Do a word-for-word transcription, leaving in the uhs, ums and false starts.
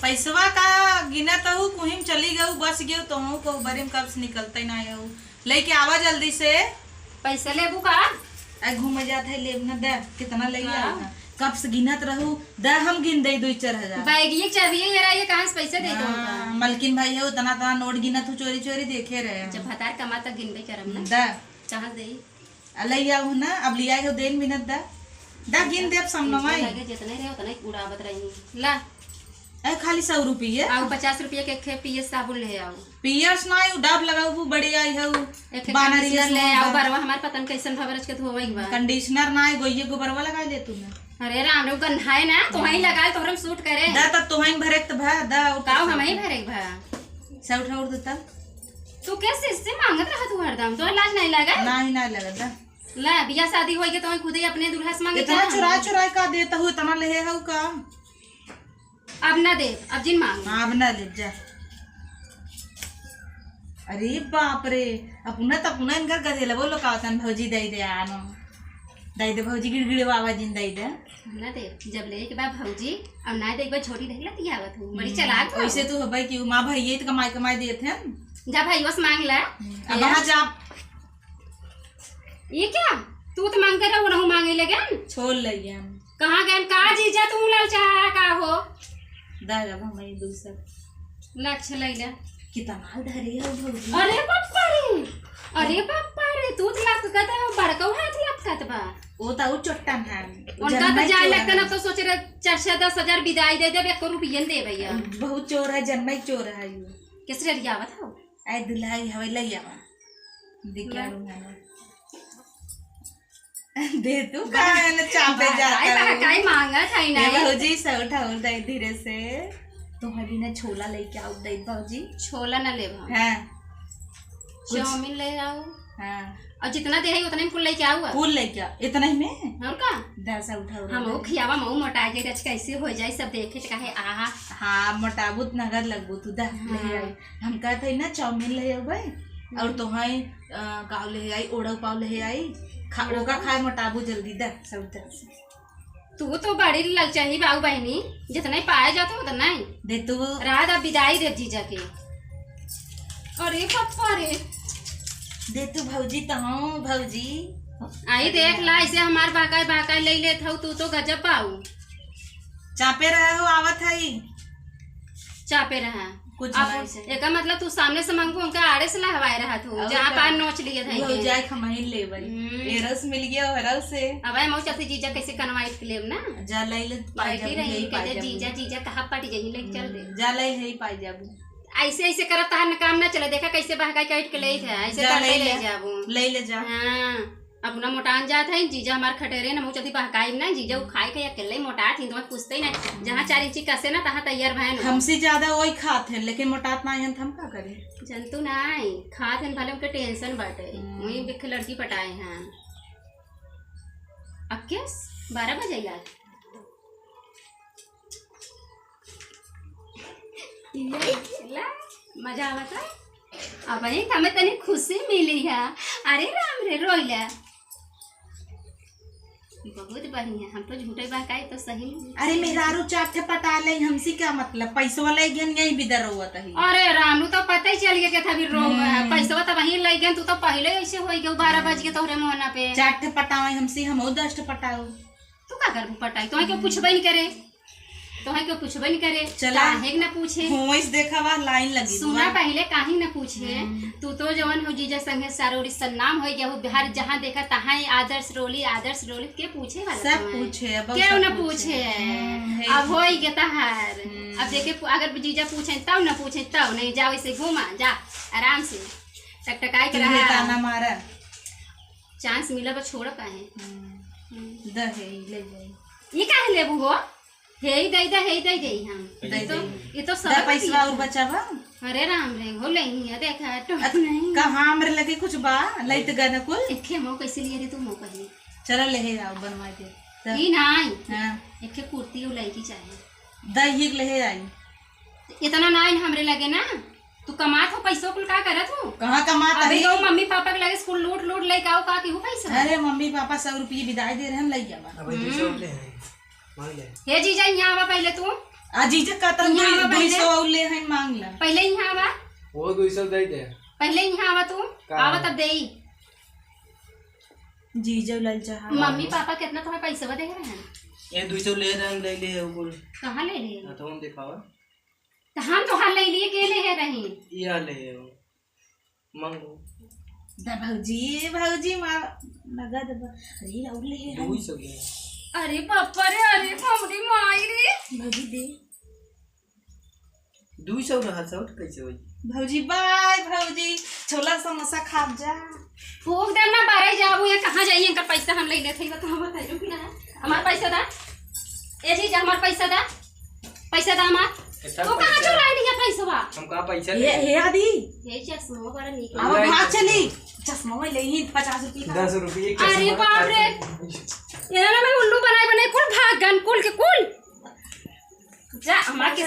पैसवा का गिनत हूँ, कुहिम चली गऊ, बच गऊ, तोहू को बरे में कब से निकलते ना आऊ। लेके आवा जल्दी से। पैसा लेबू का? आ, घूमे जात है, लेब ना, दे, कितना ले हाँ। आऊ ना। कब से गिनत रहू, दे, हम गिन दे दुई चार हजार। बैगिये के चाबिये हेराई है, कहाँ से पैसा दे दो हाँ, का? मलकिन भाई है, उतना, उतना नोट गिनत हूँ, चोरी, चोरी देखे रहे हैं। जब भतार कमा तक गिनबे करम ना। दे। कहाँ से देई? आ, ले आऊ ना, अब ले आए हो, देन मिनट दा। दा, गिन देब सामने पैसा माई। लगे, जितने रहे, उतने ही उड़ावत रही। ला। ए, खाली सौ रुपये? आऊ पचास रुपये के एक खे P S साबुन ले आऊ। P S ना, ऊ डाब लगाऊ, वो बड़ी आई है, ऊ एक खे बानर कंडीशनर ले आऊ, बा। बरवा हमार पता न कैसन भवरज के धोवे के बा। कंडीशनर ना, गोइये गोबरवा लगा ले तू ना। अरे राम रे, ऊ गन्हाए ना, तोहई लगा, तोहरे में सूट करे। दा, तब तोहई भरे के त भा, दा, और काऊ कुछ हमही नहीं। भरे के भा। से उठा और देता। तू कैसे इससे मांगत रहा तू हरदम? तोहर लाज नहीं लगा? नहीं, नहीं लगा दा। ला, बियाह शादी होई के तो खुदे अपने दूल्हा से मांगे इतना का? चुरा चुरा का देता हूँ, इतना लेहे हऊ का? अब ना दे, अब जिन मांग। हाँ, अब ना ले जा। अरे बाप रे, अपना तो अपना इनकर गधेला बोलो का तन भौजी दे दे आनो। दे दे भौजी गिड़गिड़वा आवाज जिन दे दे। ना दे, जब ले के बा भौजी, अब ना दे एक बार छोटी ढेला दियावत हूँ। बड़ी हम्म, चालाक हो। वैसे तो हबै कि माँ भाई ये तो कमाई कमाई देत हैं। जा भाई बस मांग ला। हम्म, अब ए? वहाँ जा। ये क्या? तू तो मांग कर रहो, रहू मांगे लगे। छोड़ ले गया। कहाँ गए? का जीजा तू लाल चाहा का हो? दा जब हम ये दूसर। लक्ष्य लैला। कितना धरे हो भौजी? अरे पप्पा रे, अरे पप्पा रे, तू तो लटकत है, बड़कऊ हाथ लटकत बा। वो तो वो चट्टान है। उनका तो जाए लगता ना तो सोच रहे चार से दस हजार विदाई दे देबे, एको रुपये न देबे भैया। बहुत चोर है, जन्मे चोर है ये। किस रे रियावत हो? आए दुल्हाई हवे लैया बा। दिक्या ले। रुमाना। दे तू बा-, का है ना चापे बा-, जाता काई बा-, हूँ। काई मांगा था ही ए नहीं। भौजी, से उठा, उठा धीरे से। तुम्हारे बिना छोला लेके आऊ दे भौजी। छोला ना लेब हम। हाँ। कुछ चाउमीन ले आऊ। हाँ। और जितना दे है उतने में कुल लेके आऊ। कुल लेके आ, इतना ही में? और का? दा से उठा, उठा हम दे। वो खियावा मऊ मोटा जाए, आज कैसे हो जाए सब देखे के काहे आहा। हाँ, मोटाबू त नगद लगबू तू दा, हाँ। ले आई। हम कहत हई ना चाउमीन ले अउबै, हम्म। और तोहई, अ, काव ले आई, ओड़ऊ पाव ले आई, खा-, ओड़ऊ ओका पाव? खाए मोटाबू जल्दी दा, सब तरह से। तू तो बड़ी ललचाही बाऊ बहिनी, जितना ही पाए जात हो उतना ही। दे तू। रात अब विदाई दे जीजा के। अरे पप्पा रे। दे तू भौजी, तहूँ भौजी। आई देख ला, ऐसे हमार बहकाई बहकाई ले लेत हऊ, तू तो गजब बाऊ। चापे रहे हो, आवत हई। चापे रहा। कुछ अब नहीं से। एका मतलब तू सामने से मांगू, उनका आड़े से लहवाए रहा तू, और जहाँ का? पार नोच लिए था वो के। जाए खमाइन लेबै। हम्म। एरस मिल गया ओरस से। अब आए मऊ चलते जीजा कैसे कनवाइट के लेब ना? जा लाई ले, बैठी पायजामा रही, यही कहते पायजामा। जीजा, जीजा कहाँ पट जाई, लेके चल दे। हम्म, जा लाई ले, यही पायजामा। ऐसे, ऐसे करत तहार न काम ना चले, देखा कैसे बहकाई काट के लेत है, ऐसे जा करते लाई ले ले। जाबू। ले ले जा। हाँ। अपना मोटान जात है, जीजा हमार खटेरे न, मुँह चलती बहकाई ना, जीजा उ खाए के अकेले मोटात ही, तुम्हें पूछते ही ना, जहाँ चार इंची कसे ना, तहाँ तैयार भैन हो। हमसे ज्यादा वही खात हैं, लेकिन मोटात ना हैं, तो हम का करें? जनतू ना आई, खात हैं, भले उनके टेंशन बाटे, हम्म। वही बिख लड़की पटाए हैं। अब क्या? बारह बजे यार। ला, मजा आवत है? अब ही हमें तनी खुशी मिली है। अरे राम रे, रोइला। बहुत बढ़िया, हम तो झूठे बहकाई तो सही में। अरे मेहरारू चार ठे पटा ले, हमसे क्या मतलब? पैसवा ले गन यही बिदर रोवत ही। अरे राम, उ तो पता ही चल गया कि था भी रो हम्म। पैसवा तो वहीं ले गन, तू तो पहले ऐसे हो गयो, बारह बज गए तोहरे मोहना पे। चार ठे पटावे हमसे, हम दस ठे पटाओ। तू का करबू पटाई? तोहे क्यों हम्म। पूछबे नहीं करे? तोहे क्यों पूछबे नहीं करे? चला। काहे के ना पूछे? हो, इस देखा बा, लाइन लगी सुना बा। पहले काहे ना पूछे? हम्म। तू तो जवन हो जीजा संगे सारोरी सन्नाम हो गया हो, बिहार जहाँ देखा तहाँ ही आदर्श रोली, आदर्श रोली के पूछे वाला सब तोहे। पूछे, अब क्यों सब ना पूछे। पूछे? हम्म, है अब तो। होई गया तहार। हम्म। अब देखे पु-, अगर जीजा पूछे तब ना पूछे, तब नहीं, जाओ इसे घूमा, जा आराम से टकटकाई के तुझे रहा। ताना मारा। चांस मिला बा, छोड़ काहे? हम्म। हम्म। द हे, ले जाई। ये काहे लेबू हो? हे ही दे दे, हे ही दे दे हम। दे ये तो, दे। ये तो द सब पैसवा और बचा बा? अरे राम रे, हो ले ही है, देखा, टोक अत-, नहीं। कहाँ हमरे लगे कुछ बा? लैत गन कुल? एखे मो कैसे लिए रे तू मो पहले? चला ले हे आओ, बनवा दे। द। ई नाई। हाँ। एखे कुर्ती उ लड़की चाहे। द ये ले हे आई। इतना नाई हमरे लगे ना। तू कमात हो, पैसो कुल का करत हो? कहाँ कमात अभी हई? तो मम्मी पापा के लगे स्कूल लूट लूट लेके आओ, का केहू पैसा? अरे मम्मी पापा सौ रुपये विदाई दे रहे हैं, लइया बा। अब दो सौ हम्म। ले हैं, मांग ले। हे जीजा, यहाँ आवा पहले तू। आ जीजा का तन यहाँ आवा पहिले। दुई सौ और ले हैं, मांग ला। पहिले यहाँ आवा। वो दुई सौ दे दे। पहिले यहाँ आवा तू। का? आवा तब देई। जीजा ललचाहा। मम्मी पापा कितना तुम्हें पैसा दे रहे हैं? ये दुई सौ ले रहे हैं, ले ले वो कुल। कहाँ ले ले? हाँ, तो हम दिखावा। तो हम तो हाल ले लिए, के ले रहे हैं? ये ले हो। मांगो। दा भौजी, भौजी, मार, नगद ब-, अरे, और ले है। दुई सौ ले। अरे बापा रे, अरे हमरी माई रे। भौजी दे। दुई सौ रहा, सौ तो कैसे होई? भौजी, बाय भौजी, छोला समोसा खाब जा। फूक देम ना, बारे जाबू, ये कहाँ जाई, इनकर पैसा हम ले लेते हैं, तो हम बताइए कि ना, हमार पैसा दा। ए जीजा, हमार पैसा दा। पैसा दा हमार। ए, सब तू कहाँ पैसा। चुराई लिया पैसवा? हम कहाँ पैसा ये, ले? ये आदि। ये चश्मा बड़ा नीक अब ले। भाग चली। चश्मा में ले ही पचास रुपये का। दस रुपये का अरे चश्मा, बाप रे। पचास रुपये। ये ना मैं उल्लू बनाए बनाए कुल भाग गन कुल के कुल। जा, हमार के